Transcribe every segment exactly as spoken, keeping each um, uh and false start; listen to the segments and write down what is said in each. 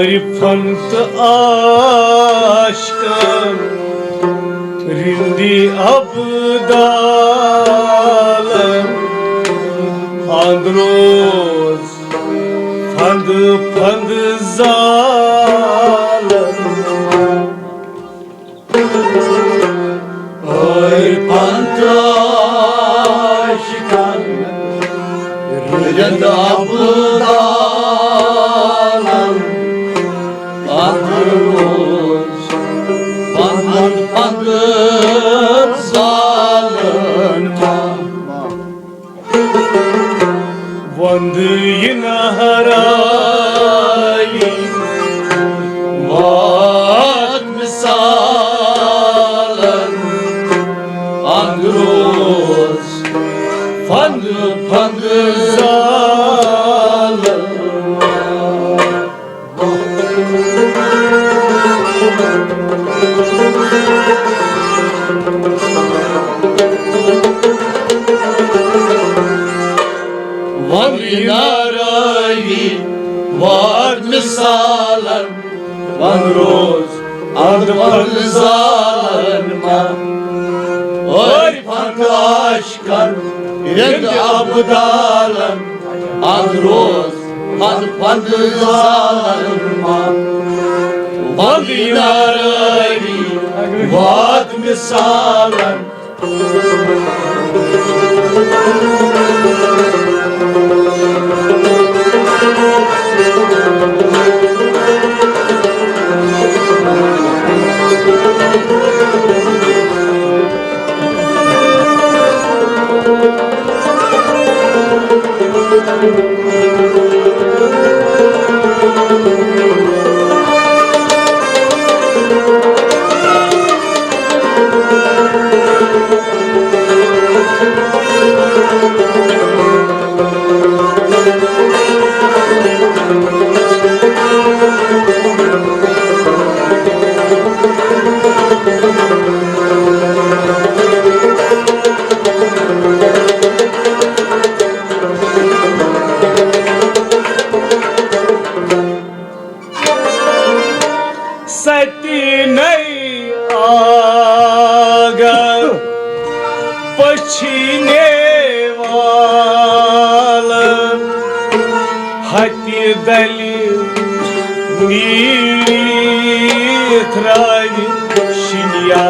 عارفن تہٕ عاشقن، رندِ ابدالن، اندروز پھند پھند زالن۔ عارفن تہٕ عاشقن، رند ابدالن، اندروز پھند پھند زالن۔ وندٕ یہِ نہراوی وات مثالن، اندروز پھند پھند زالن۔ وندٕ یہِ نہراوی وات مثالن، اندروز پھند پھند زالن ما۔ عارفن تہٕ عاشقن، رند ابدالن، اندروز پھند پھند زالن ما۔ وندٕ یہِ نہراوی وات مثالن۔ ستی نئی آگر پچھینے والن، ہتی دلی نیت راوی شنیا۔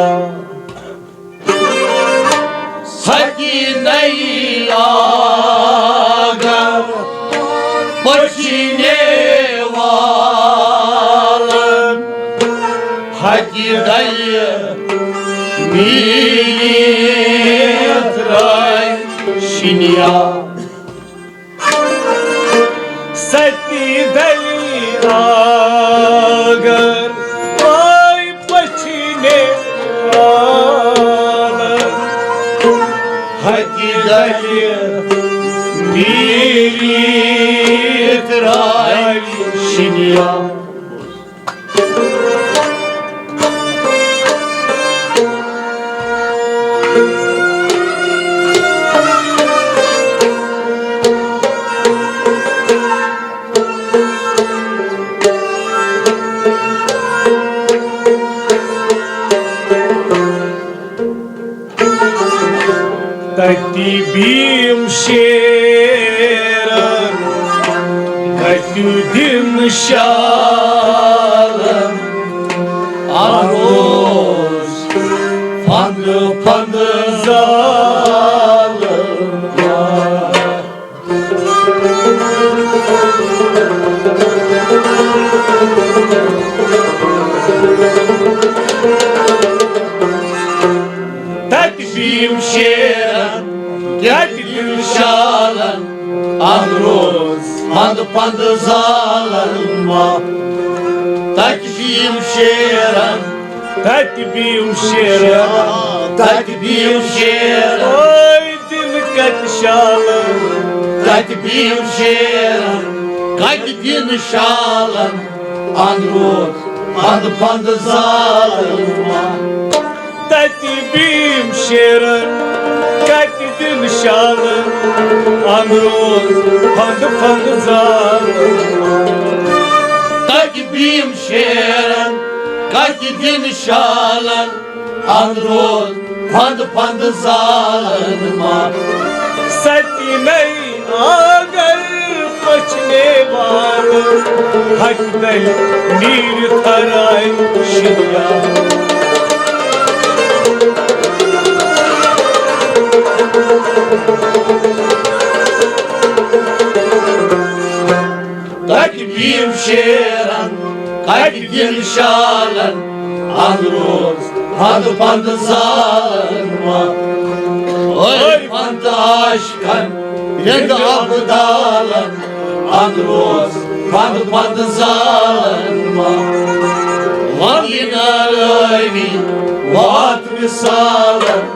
ہتی نئی آگر پچھینے والن، ہتی دلی نیت راوی شنیا۔ ستی دلی آگر آئی پچھینے آلن، ہتی دلی میری ترائی شنیا۔ تتی بیم شیرن، کتیو دن شالن، آروز پند پند زالن۔ تتہِ بیم شیرن، تتہِ بیم شالن، اندروز پند پند زالن ما۔ تتہِ بیم شیرن، تتہِ بیم شیرن، تتہِ بیم شیرن۔ دِن کتہِ شالن، کتہِ بیم شیرن، کتہِ دِن شالن، اندروز پند پند زالن ما۔ تتہِ بیم شیرن، کتہِ دِن شالن، اندروز پند پند زالن ما۔ تتہِ بیم شیرن، کتہِ دِن شالن، اندروز پھند پھند زالن ما۔ ستی نئی آگر پچھنے وال، ہک دل نیر تھرائی شریا۔ تکبیر شیرن، کتہِ دِن شالن، اندروز پھند پھند زالن ما۔ ٲے پنت عاشقن، رند ابدالن، اندروز پھند پھند زالن ما۔ وندی ناراوی وات مثالن۔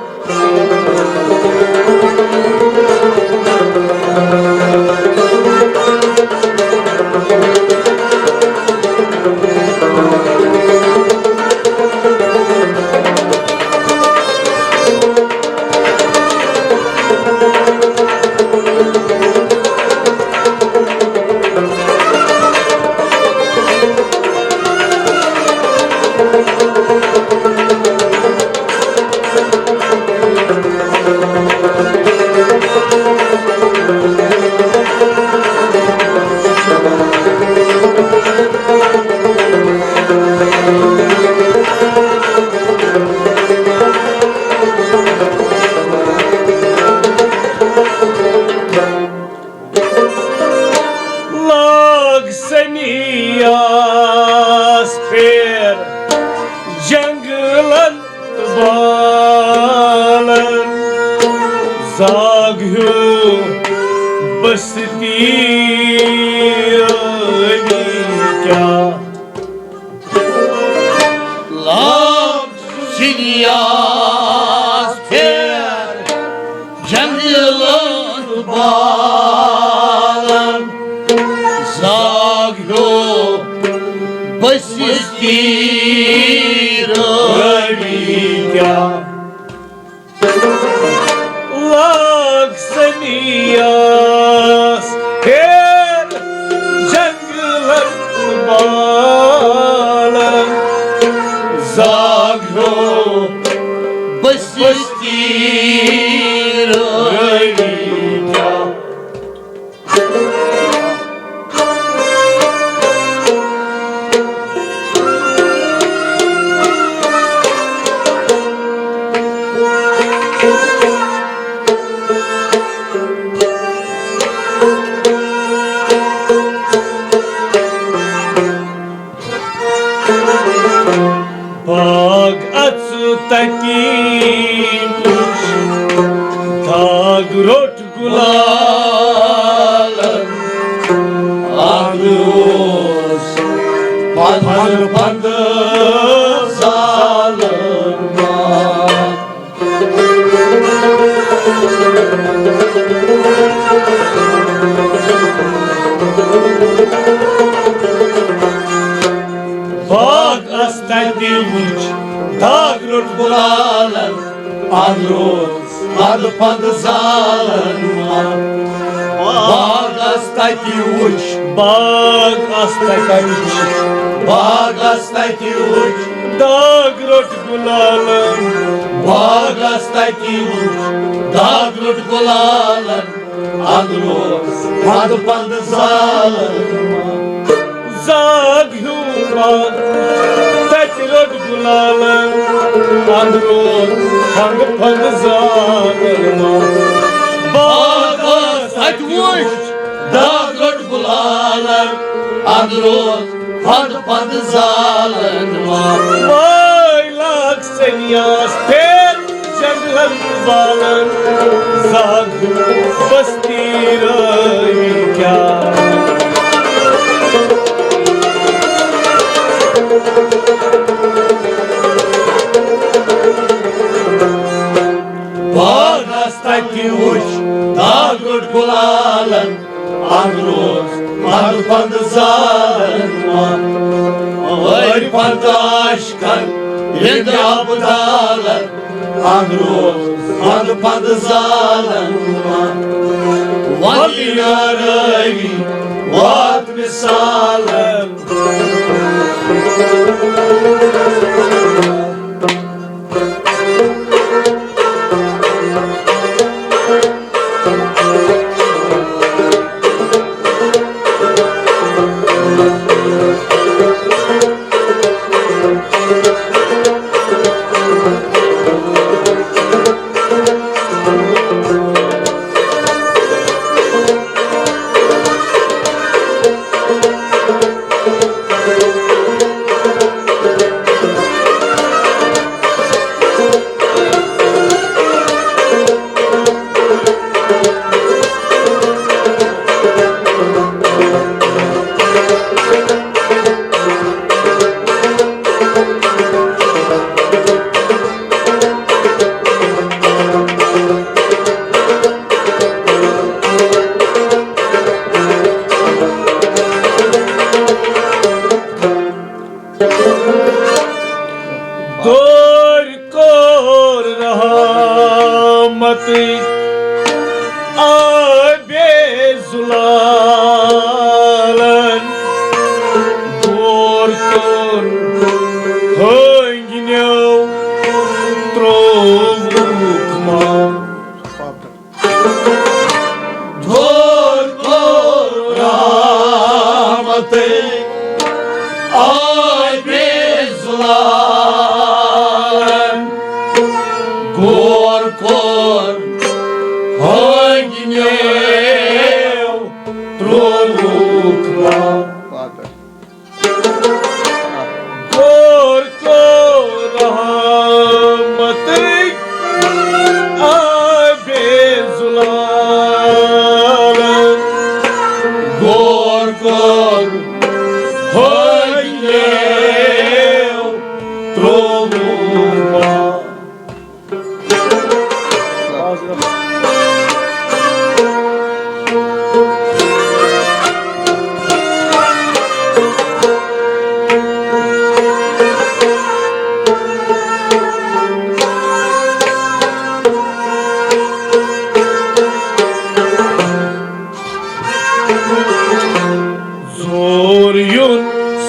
لاگ سنیاس پھیر جنگلن تہٕ بالن، زاگ ہیوٗ بستی رٲوی کیٛاہ۔ لاگ سنیاس پھیر جنگلن تہٕ بالن، زاگ ہیوٗ بستی رٲوی کیٛاہ۔ لاگ سنیاس پھیر جنگلن تہٕ بالن، زاگ ہیوٗ بستی رٲوی کیٛاہ۔ باغ اژ تتی وُچھ، داغ روٚٹ گلالن۔ اکھ اوس پنٛد پنٛد زالن ما۔ باغ آس تتہِ وُچھ، داغ روٚٹ گُلالن، اندروز پد پد زالن ما۔ باغ آس تتہِ وُچھ، باغ آس تتہِ وُچھ، باغ آس تتہِ وُچھ، داغ روٚٹ گُلالن۔ باغ آس تتہِ وُچھ، داغ روٚٹ گُلالن، اندروز پد پد زالن ما۔ زاگ ہیوٗ باغ تتہِ روٚٹ گُلالن، اندروز پد پد زالن ما۔ باغ آس تتہِ وُچھ، داغ روٚٹ گُلالن، اندروز پد پد زالن ما۔ وٲے لاگ سنیاس پھیر جنگلن والن، زاگ بستی رٲوی کیٛاہ۔ باغ آس تتہِ وُچھ، داغ روٚٹ گُلالن، اندروز پد پد زالن ما۔ وٲرۍ پد عاشقن، رِند ابدالن، اندروز پد پد زالن ما۔ وندی ناراوی وات مثالن۔ دور کوٚر رحمتٕکۍ آبِ زُلالن، دور کوٚر ہٲنٛگنیو ترٛووُکھ ما۔ دور کوٚر رحمتٕکۍ آبِ زُلالن، غور کوٚر ہٲنٛگنیو ترٛووُکھ ما۔ غور کوٚر رحمتٕکۍ آبِ زُلالن، غور کوٚر ہٲنٛگنیو ترٛووُکھ ما۔ زور یُن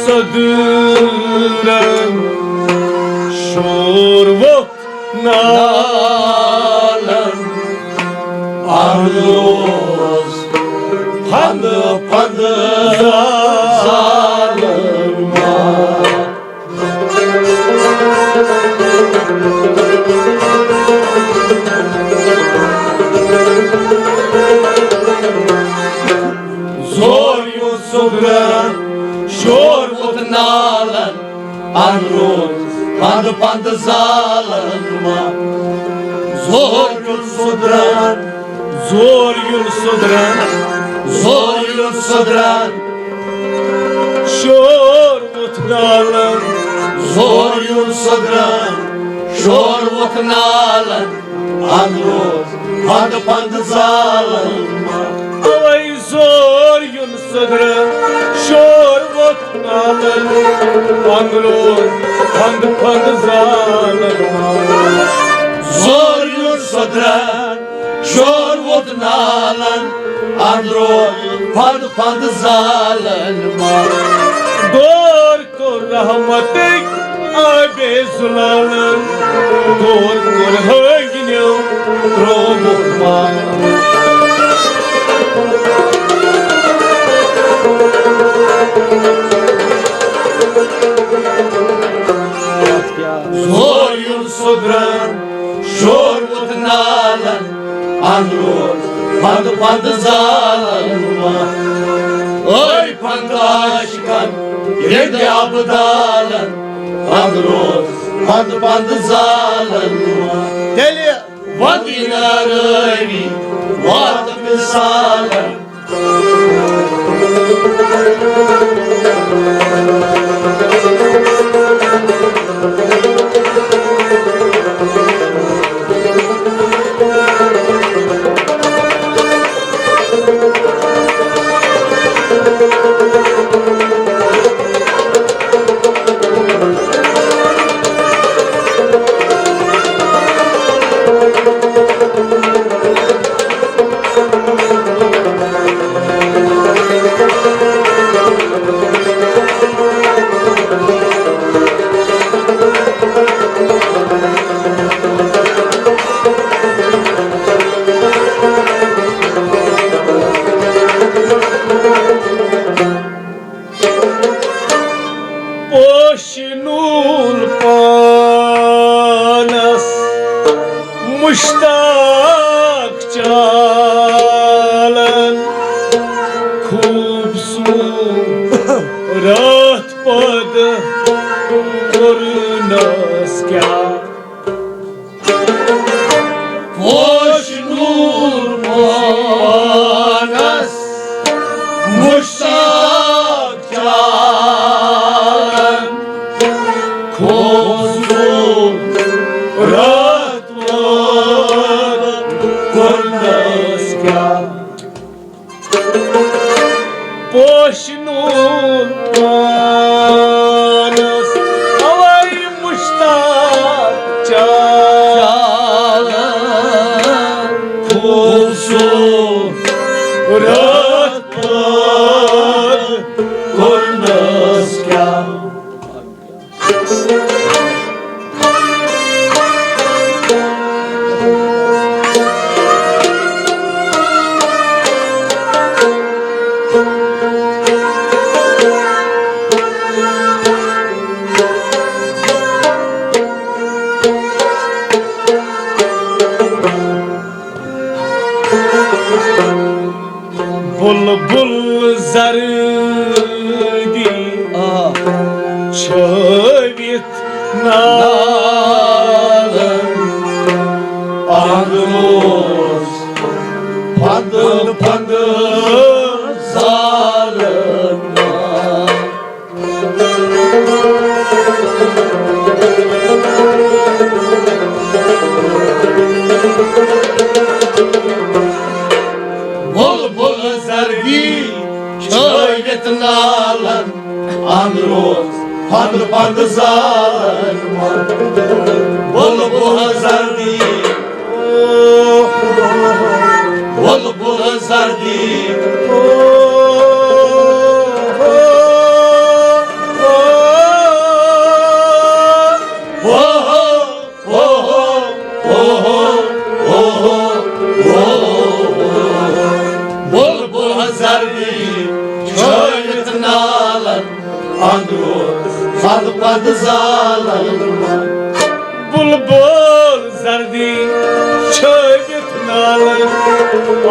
صدرن، شور ووٚتھ نالن، اہل اوس پھندٕ پھندٕ زالن ما۔ زور یُن صدرن، شور ووٚتھ نالن، اہل اوس پھندٕ پھندٕ زالن ما۔ زور یُن صدرن، زور یُن صدرن، زور یُن صدرن، شور ووٚتھ نالن۔ زور یُن صدرن، شور ووٚتھ نالن، اہل اوس پھندٕ پھندٕ زالن ما۔ اوے زور یُن صدرن، شور ووٚتھ نالن، اہل اوس پھندٕ پھندٕ زالن ما۔ زور یُن صدرن، شور ووٚتھ نالن، اہل اوس پھندٕ پھندٕ زالن ما۔ دور کوٚر رحمتٕکۍ آبِ زُلالن، دور کوٚر ہٲنٛگنیو ترٛووُکھ ما۔ زور یُن صدرن، شور ووٚتھ نالن، اہل اوس پھندٕ پھندٕ زالن ما۔ ٲے پھندٕ عاشقن، ییٚتہِ ابدالن، اہل اوس پھندٕ پھندٕ زالن ما۔ تیٚلہِ وَدی نارٲوی وات مثالن۔ پوشہِ نوٗر پانس مشتاق چالن، خوٗبصوٗرت پٲدٕ کوٚرنس کیٛاہ۔ پوشہِ نوٗر پانس مشتاق چالن۔ چھٲوِتھ نالن اندروس پھندٕ پھندٕ زالن۔ بلبل زردی چھٲوِتھ نالن اندروس پھندٕ پھندٕ زالن۔ بلبل زردی، بلبل زردی۔ اوہو، اوہو، اوہو، اوہو۔ بلبل زردی چھٲوِتھ نالن اندروس پھندٕ پھندٕ زالن۔ بلبل زردی چھٲوِتھ نالن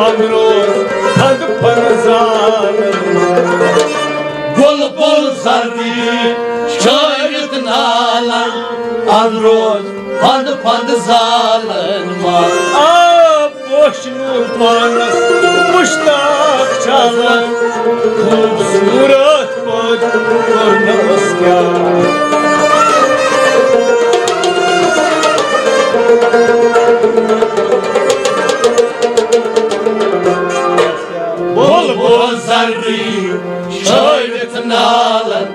اندروس پھندٕ پھندٕ زالن۔ بلبل زردی چھٲوِتھ نالن اندروس پھندٕ پھندٕ زالن ما۔ آ، پوشنو پانس مشتاق چھالن، خوبصورت پٲٹھۍ کوٚرنس کیٛاہ۔ بلبل زردی چھٲوِتھ نالن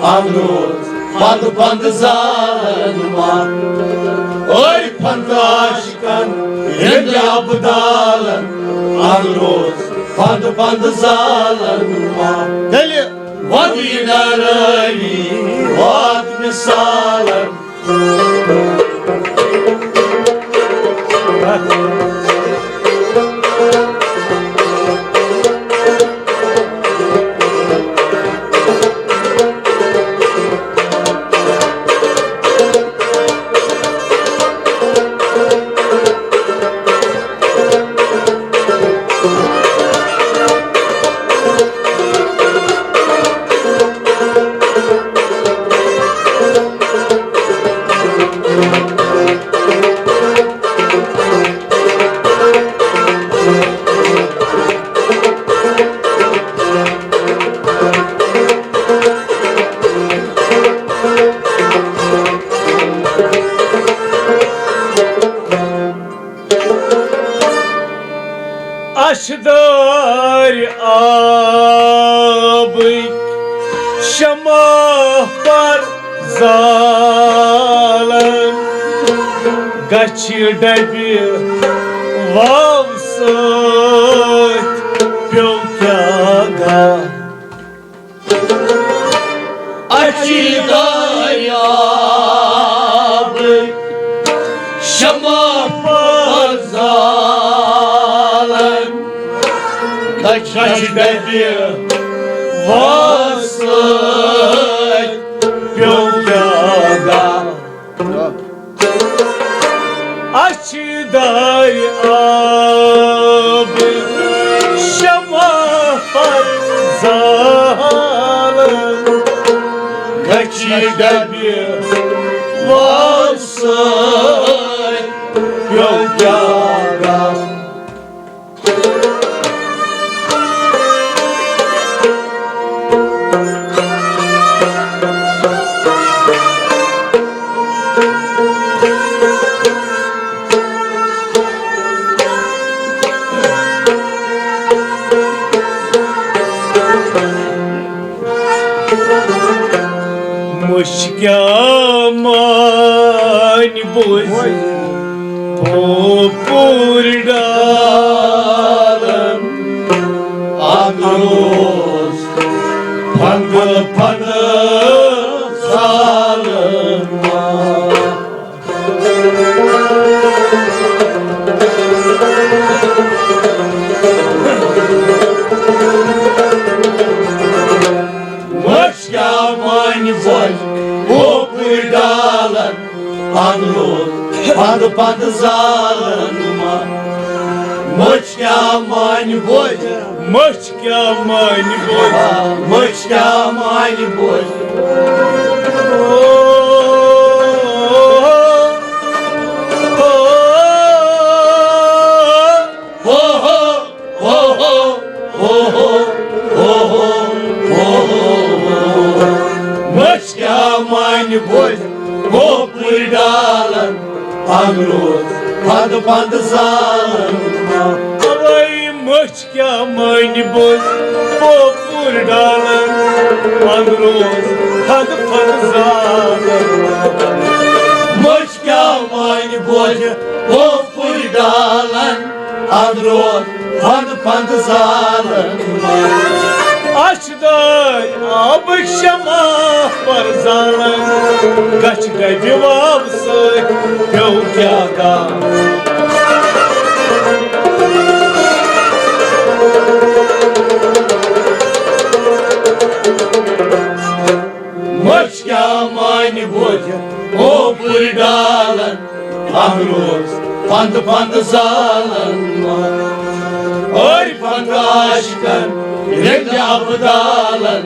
اندروس پھندٕ پھندٕ زالن ما۔ أڑۍ پھندٕ عاشقن ہٕنٛدۍ ابدالن اندروس پھندٕ پھندٕ زالن ما۔ تیٚلہِ وَدی نرٲوی وات مثالن۔ اَچھِ دارِ آبٕکۍ شمع پر زالن، گَچھِ ڈبہِ واو سۭتۍ پیوٚو کیٛاہ گاہ۔ اَچھِ دارِ آبٕکۍ شمع پر زالن، گَچھِ ڈبہِ واو سۭتۍ پیوٚو کیٛاہ گاہ۔ اَچھِ دارِ آبٕکۍ شمع پر زالن، گَچھِ ڈبہِ واو سۭتۍ پیوٚو کیٛاہ گاہ۔ مٔچھ کیٛاہ مانہِ بوزِ پوپُر ڈالن، اَتھ اوس پھنٛدٕ پھنٛدٕ زالن۔ مٔچھ کیٛاہ مانہِ بوزِ پوپُر ڈالن، اَتھ اوس پھنٛدٕ پھنٛدٕ زالن۔ مٔچھ کیٛاہ مانہِ بوزِ، مٔچھ کیٛاہ مانہِ بوزِ، مٔچھ کیٛاہ مانہِ بوزِ۔ بوزِ وۄپٕرۍ ڈالن، اندروز پند پند زالن۔ اوے مٔچھ کیٛاہ مانہِ بوزِ وۄپٕرۍ ڈالن، اندروز پند پند زالن۔ مٔچھ کیٛاہ مانہِ بوزِ وۄپٕرۍ ڈالن، اندروز پند پند زالن۔ اچھِ دٲرۍ آبٕکۍ شمع پرزالن، گچھِ ڈبہِ واو سۭتۍ پیوٚو کیٛاہ گام۔ مٔچھ کیٛاہ مانہِ بوزِ وۄپٕرۍ ڈالن، اندروز پند پند زالن۔ أرۍ پند عاشقن رٔنٛدۍ ابدالن،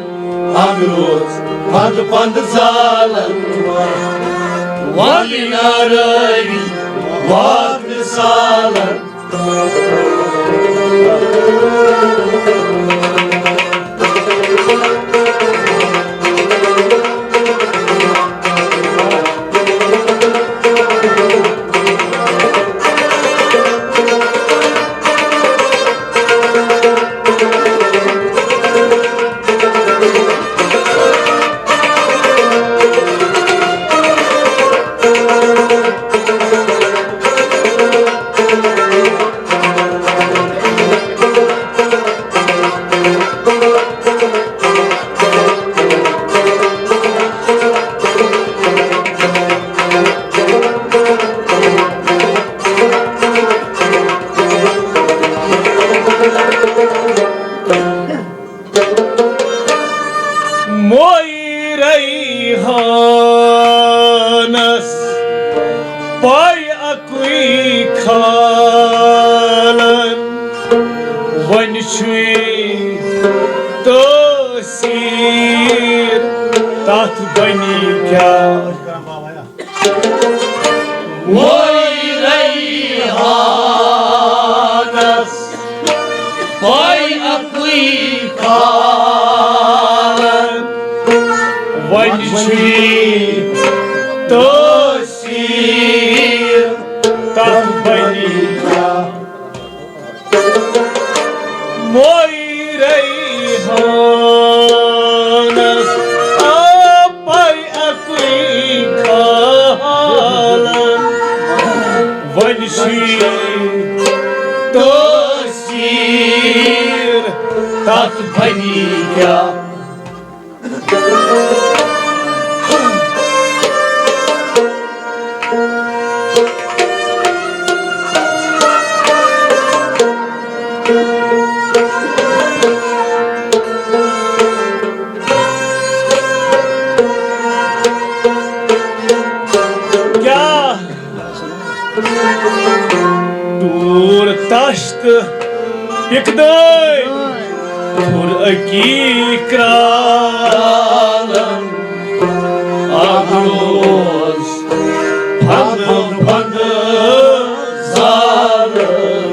اندروز پند پند زالن۔ ولی نارٲوی وات مثالن۔ مویی ریحانس پاے اکُے کھالن، وۄنۍ چھُے تٲثیٖر تتھ بنی کیٛاہ۔ وۄنۍ ریحانس پاے اکُے کھالن، وۄنۍ چھُے تٲثیٖر تتھ بنی کیٛاہ۔ مویی ریحانس آو پاے اکُے کھالن، وۄنۍ چھُے تٲثیٖر تتھ بنی کیٛاہ۔ کیٛاہ ٹوٗر تش تہٕ پِکدٲے، تھوٚر أکی کرٛالن، اَکھ روز پھنٛدٕ پھنٛدٕ زالن۔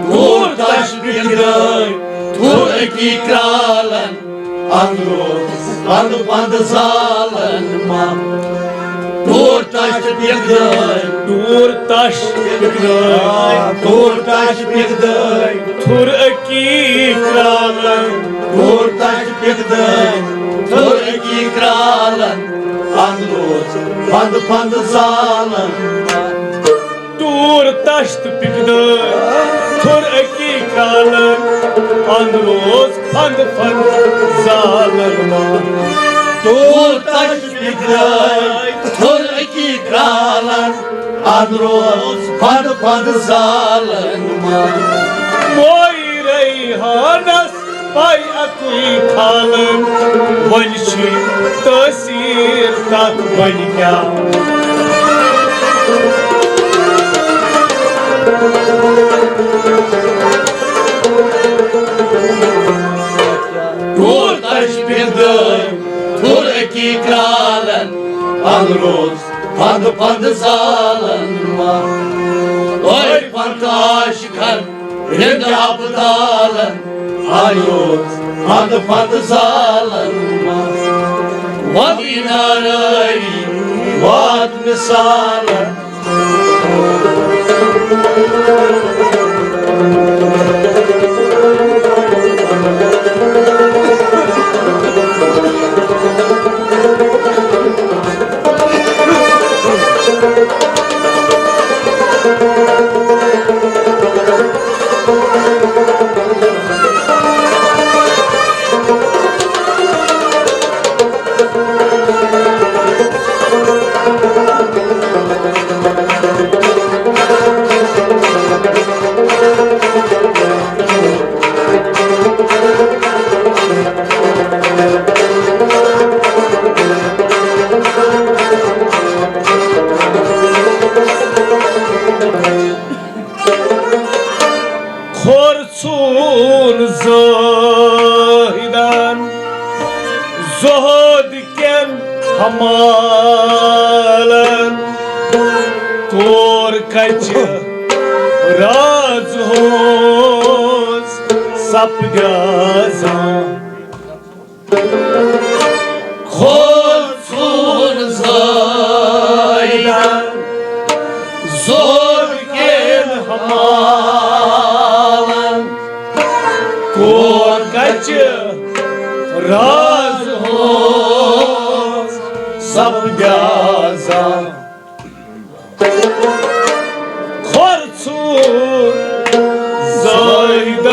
کوٗتاہ چھِ پِکدٲے، تھوٚر أکی کرٛالن، اندروز پند پند زالن ما۔ ٹوٗر تش پِکدٲے، ٹوٗر تش پِکدٲے، ٹوٗر تش پِکدٲے، تھوٚر أکی کرٛالن، ٹوٗر تش پِکدٲے، تھوٚر أکی کرٛالن، اندروز پند پند زالن۔ ٹوٗر تش تہٕ پِکدٲے، تھوٚر أکی کرٛالن، اندروز پھنٛد پھنٛد زالن ما۔ ٹوٗر تش پِکدٲے، تھوٚر أکی کرٛالن، اندروز پھنٛد پھنٛد زالن ما۔ مویی ریحانس پاے اکُے کھالن، وۄنۍ چھُے تٲثیٖر تتھ بنہِ کیٛاہ۔ ٹوٗر تش پِکدٲے، تھوٚر أکی کرٛالن، اندروز پھنٛد پھنٛد زالن ما۔ عارفن تہٕ عاشقن، رند ابدالن، آیوس پند پند زالن منٛز۔ وۄنۍ نارٲری وات مثالن۔ کھۄر ژھُن زٲہدن زُہد کٮ۪ن ہمالن، کور کچہِ راز ہٕنٛز سپدیازاں۔ کھۄر ژھُن زٲہدن زُہد کٮ۪ن ہمالن، کور کچہِ راز ہٕنٛز سپدیازاں۔ کھۄر ژھُن زٲہدن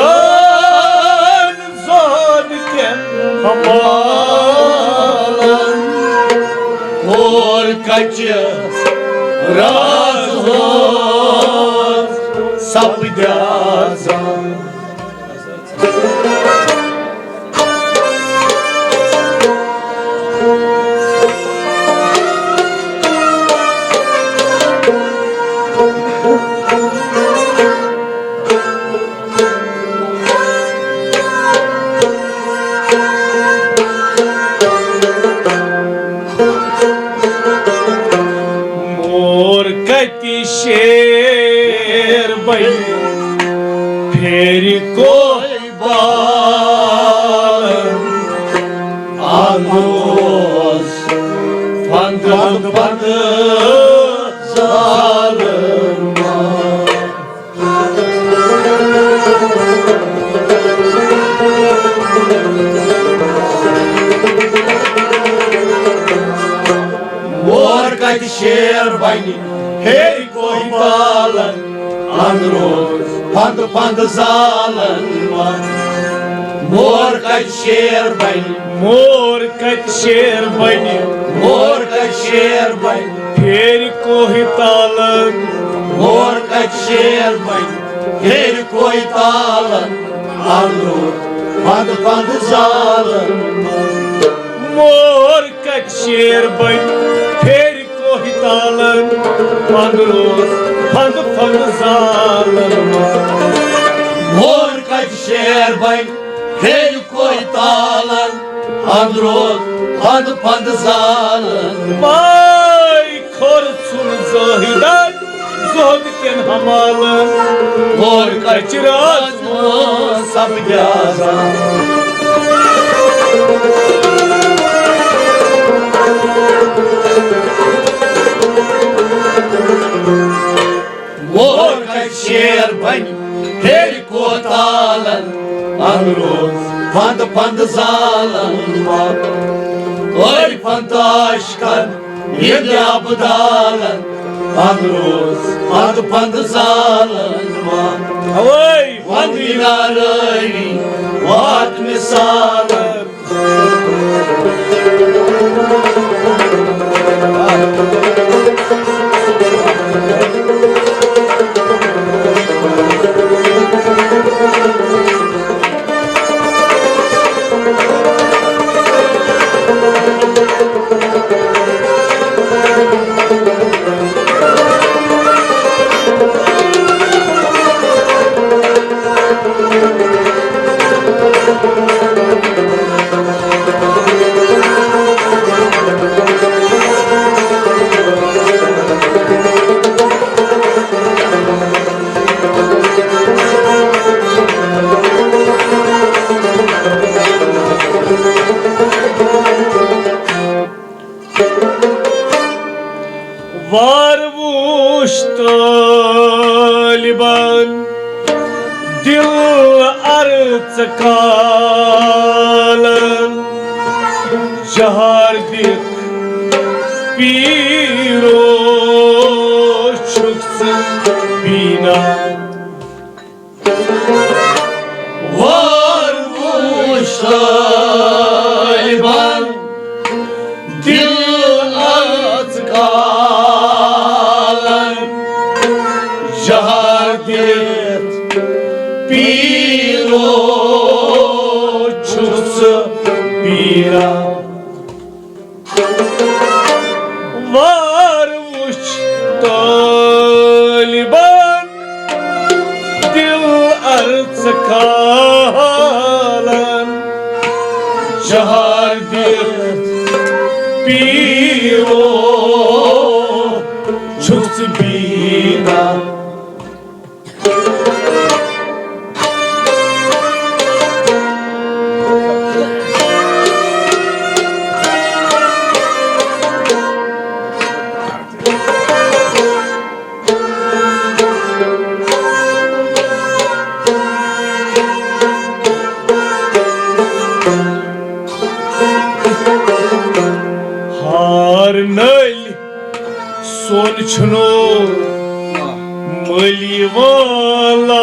زُہد کٮ۪ن ہمالن، کور کچہِ راز ہٕنٛز سپدیازاں۔ مور کتہِ شیر بنہِ پھیرِ کوہ بال، اندوس پند پند زالن۔ مور کتہِ شیر بنہِ ہیٚرِ کوہہِ بالن، اندروز پھند پھند زالن منٛز۔ مور کتہِ شیر بنہِ، مور کتہِ شیر بنہِ، مور کتہِ شیر بنہِ، ہیٚرِ کوہہِ تالن۔ مور کتہِ شیر بنہِ، ہیٚرِ کوہہِ تالن، اندروز پھند پھند زالن منٛز۔ مور کتہِ شیر بنہِ، ہیٚرِ کوہہِ تالن، اندروز پھند پھند زالن منٛز۔ مور کتہِ شیر بنہِ، ہیٚرِ کوہہِ تالن، اندروز پھند پھند زالن۔ ماے کھۄر ژھُن زٲہدن زُہد کٮ۪ن ہمالن، مور کچہِ راز ہٕنٛز سپدیازاں۔ مور کتہِ شیر بنہِ، ہیٚرِ کوہ تالن، اندروز پھند پھند زالن منٛز۔ عارفن تہٕ عاشقن، رند ابدالن، اندروز پھند پھند زالن منٛز۔ اوے! وندی نارٲری وات مثالن۔ وُچھ طٲلبان دِل عرض کالن، جہار دِتھ پیٖرو چھُکھ ژٕ بینا۔ وار وُچھ طٲلبان دِل عرض کالن، جہار دِتھ پیٖرو چھُکھ ژٕ پیٖرا۔ وار وُچھ طٲلبان دِل عرض کالن، جہار دِتھ پیٖرو چھُکھ ژٕ بینا۔ ہار نٔلۍ سۄن چھُنو مٔلۍ والان۔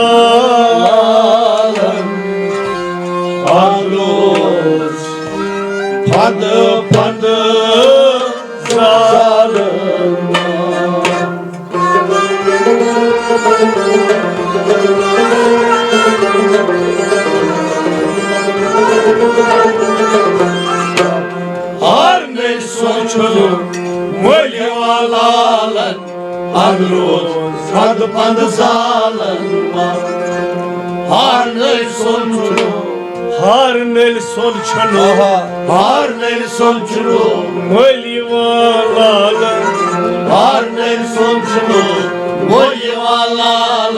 اَز روز پھندٕ پھندٕ زالان۔ ہار نٔلۍ سۄن چھُنو مٔلۍ والان۔ اَز روز پھندٕ پھندٕ زالن ما۔ ہار نٔلۍ سۄن چھُنو۔ ہار نٔلۍ سۄن چھُنو۔ ہار نٔلۍ سۄن چھُنو۔ مٔلۍ والان۔ ہار نٔلۍ سۄن چھُنو۔ مٔلۍ والان۔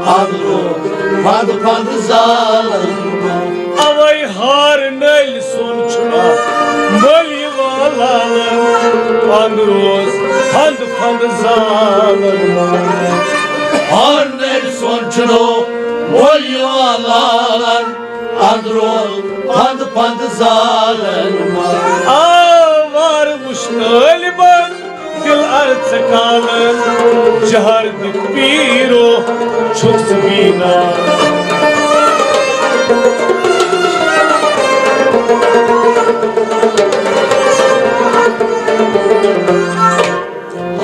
اَز روز پھندٕ پھندٕ زالن ما۔ اوے ہار نٔلۍ سۄن چھُنو مٔلۍ والان۔ اَز روز پھندٕ پھندٕ زالن ما۔ ہار نٔلۍ سۄن چھُنو مٔلۍ والان۔ اَز روز پھندٕ پھندٕ زالن ما۔ آ وار وُچھ طٲلبان دِل عرض کالن، جہار دِتھ پیٖرو چھُکھ ژٕ بینا۔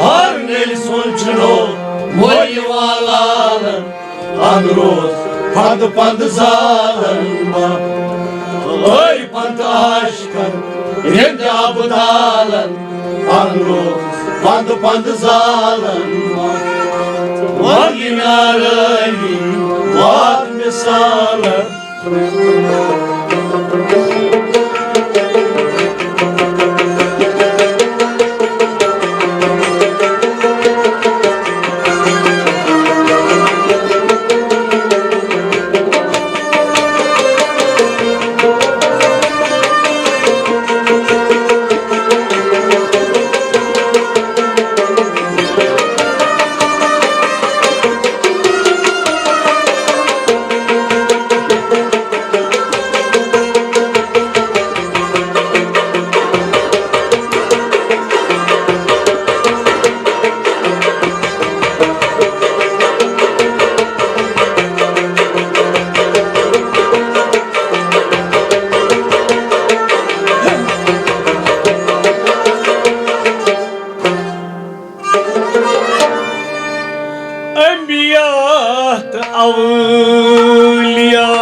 ہار نٔلۍ سۄن چھُنو مٔلۍ والان۔ اَز روز پھندٕ پھندٕ زالن ما۔ ٲے پنت عاشقن ہٕنٛدۍ ابدالن۔ اَز روز پنت پھندٕ زالن ما۔ وَنٛگہِ میٛارٲوی وات مثالن۔ انبیاء تہٕ اولیاء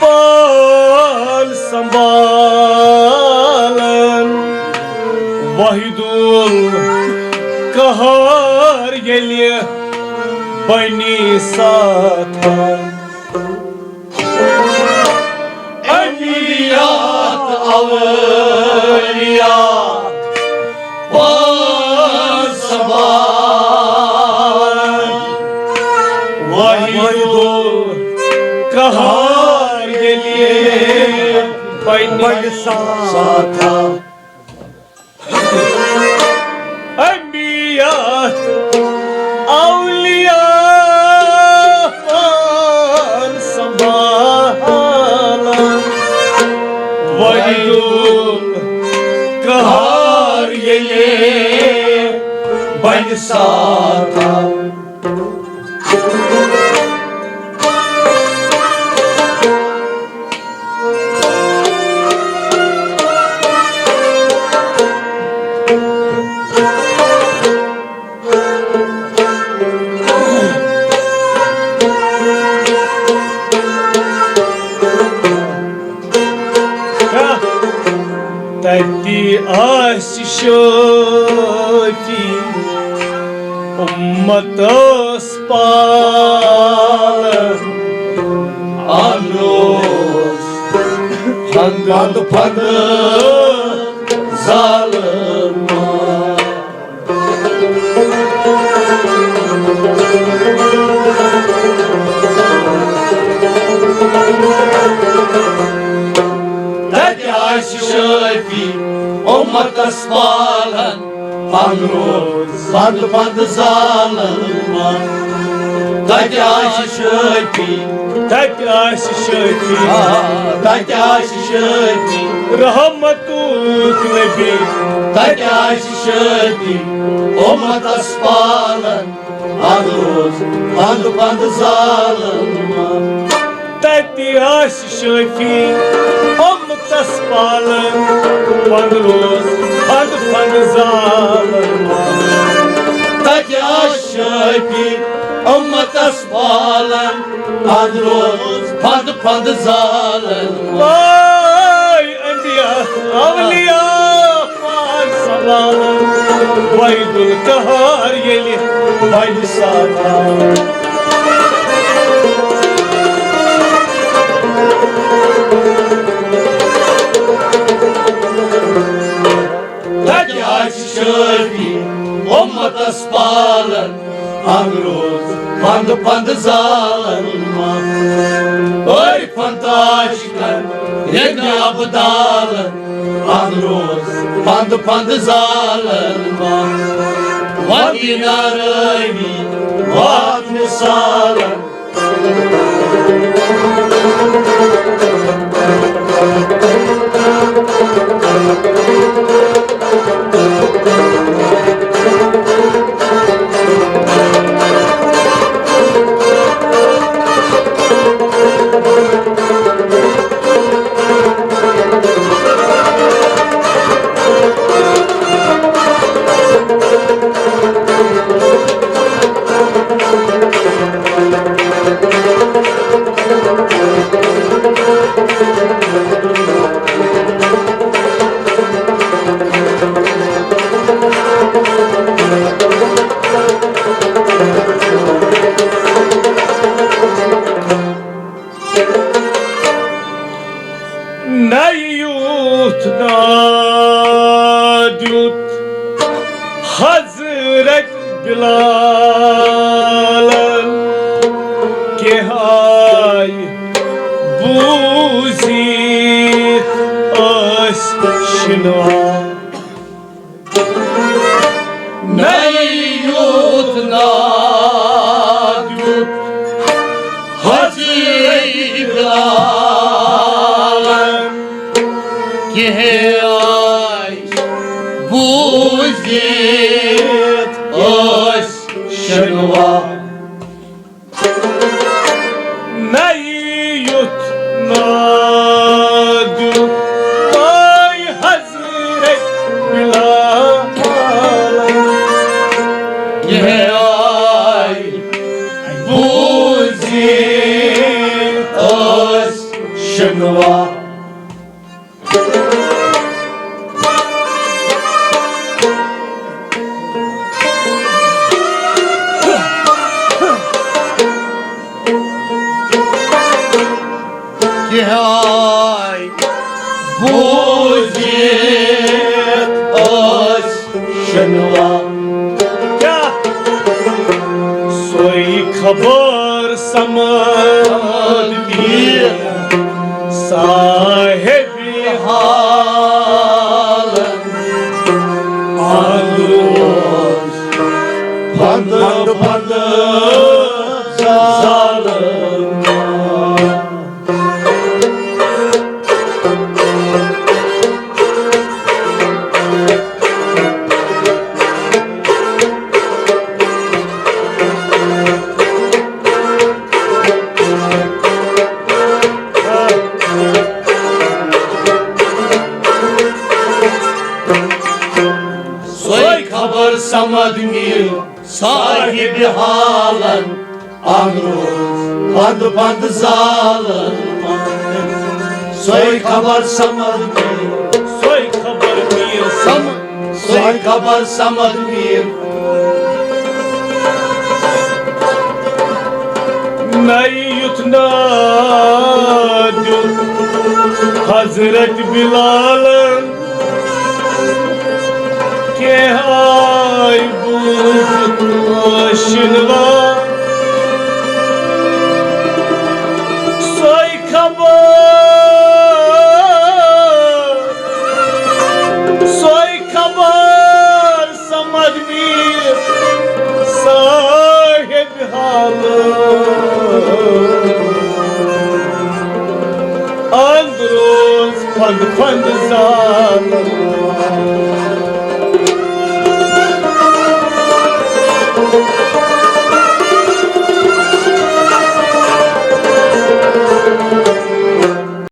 پال سنبھالن، واحد القہار ییٚلہِ بنی ساتھن۔ انبیاء تہٕ اولیاء پال سنبھالن، واحد القہار ییٚلہِ بنہِ ساتھن۔ بنہِ ساتھ۔ تَتہِ آسہِ شٲفی اُمتس پالن۔ اَنُس پھنٛد پھنٛد زالن۔ تَتہِ آسہِ شٲفی اُمتس پالن، اَنُس پھنٛد پھنٛد زالن۔ تَتہِ آسہِ شٲفی، تَتہِ آسہِ شٲفی، آ، تَتہِ آسہِ شٲفی۔ رحمتُک نبی۔ تَتہِ آسہِ شٲفی اُمتس پالن، اَنُس پھنٛد پھنٛد زالن۔ تَتہِ آسہِ شٲفی اُمتس پالن، پھنٛد روز پھنٛد پھنٛد زالن۔ تَتہِ آسہِ شٲفی اُمتس پالن، پھنٛد روز پھنٛد پھنٛد زالن۔ واے انبیاء اولیاء پاک سلام، وحید القہار ییٚلہِ بنہِ ساتھ۔ تَتہِ آسہِ شٲفی اُمتس پالن، اَنُس پھنٛد پھنٛد زالن۔ عارفن تہٕ عاشقن، ییٚتہِ ابدالن، اَنُس پھنٛد پھنٛد زالن۔ وَدِ نارٲوی وات مثالن۔ نَیہِ یُتھ ناد دیُت حضرت بلالن، کیٛاہ آے بوٗزِتھ ٲسۍ شِنوان۔ نَیہِ یُتھ ناد دیُت حضرت بلالن، کیٛاہ آے بوٗزِتھ ٲسۍ شِنوان۔ نَیہِ یُتھ ناد دیُت آے حضرت بلالن، کیٛاہ آے بوٗزِتھ ٲسۍ شِنوان۔ کیٛاہ آے بوٗزِتھ ٲسۍ شِنوان۔ کیٛاہ؟ سۄے خبر سمد پیٖر صاحب حالن، اَنُس پھنٛد پھنٛد زالن۔ صاحب حالن اندروز پند پند زالن۔ سوے خبر سمجھ میر، سوے خبر میر سم، سوے خبر سمجھ میر۔ نئی یُتھ ناد دیُت حضرت بلالن، کینٛہہ آے بوٗزِتھ ٲشِنوا۔ سۄے خبر، سۄے خبر سمجھ میر صاحب حال۔ اندروز پھند پھند زال۔